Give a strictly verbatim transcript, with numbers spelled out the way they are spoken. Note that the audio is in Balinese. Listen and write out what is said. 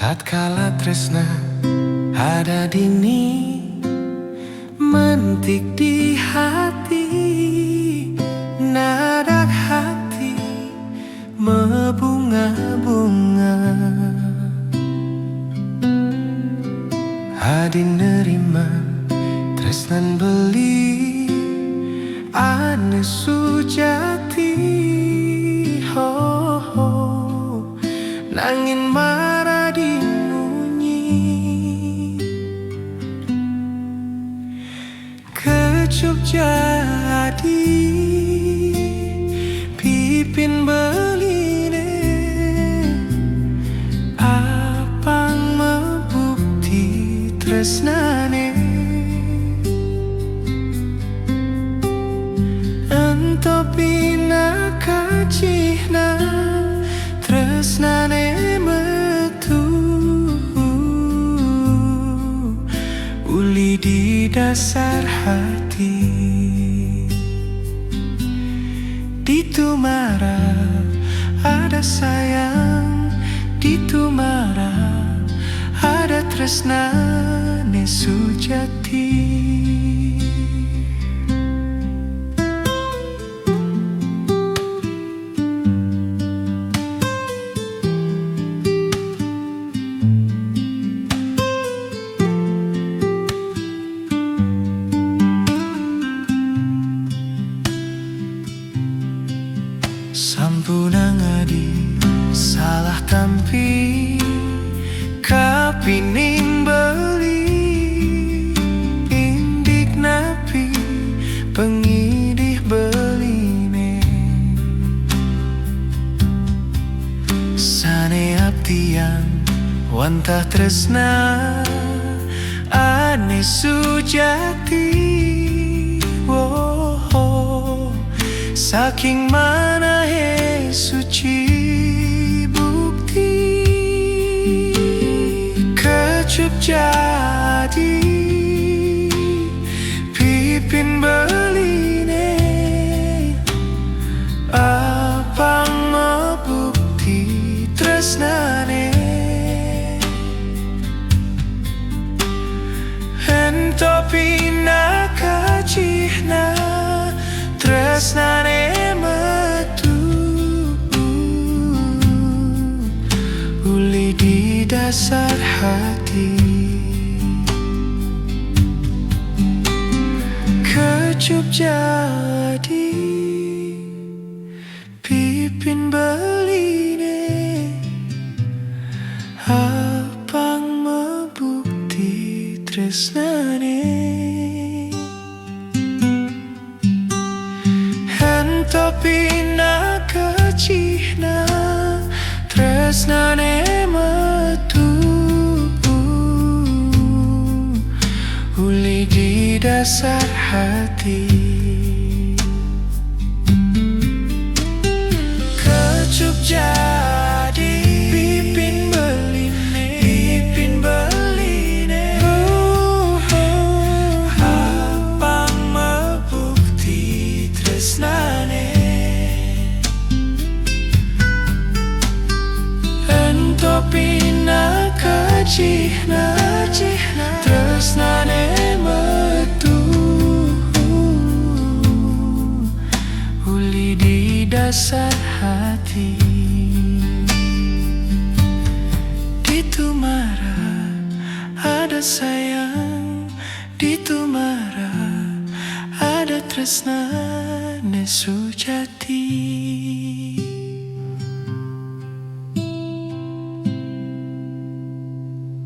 Tatkala tresna ada dini, mentik di hati, nadak hati mebunga-bunga. Adi nerima tresnan beli, ane sujati, ho, ho. Nangin mara di munyi. Kecup jadi pipin beline, apang mebukti tresnane. Ento pina kacihna tresnane metu, uli di dasar hati. Ditu mara ada sayang, ditu mara ada tresnane sujati. Sampuna ngadi salah tampi, kapining beli, indik napi pengidih beline. Sane aptian wantah tresna ane sujati, woho, saking manahe suci bukti. Kecup jadi pipin beline, apang mebukti tresnane. Ento pina kacihna tresnane metu, uli di dasar hati. Kecup jadi pipin beline, apang mebukti tresnane. Ento pina kacihna tresnane metu, uli di dasar hati. Kecup jadi pipin beline, pipin beline, apang mebukti tresnane. Ento pina kacihna tresnane metu, uli di dasar hati. Ditu mara ada sayang, ditu mara ada tresnane sujati.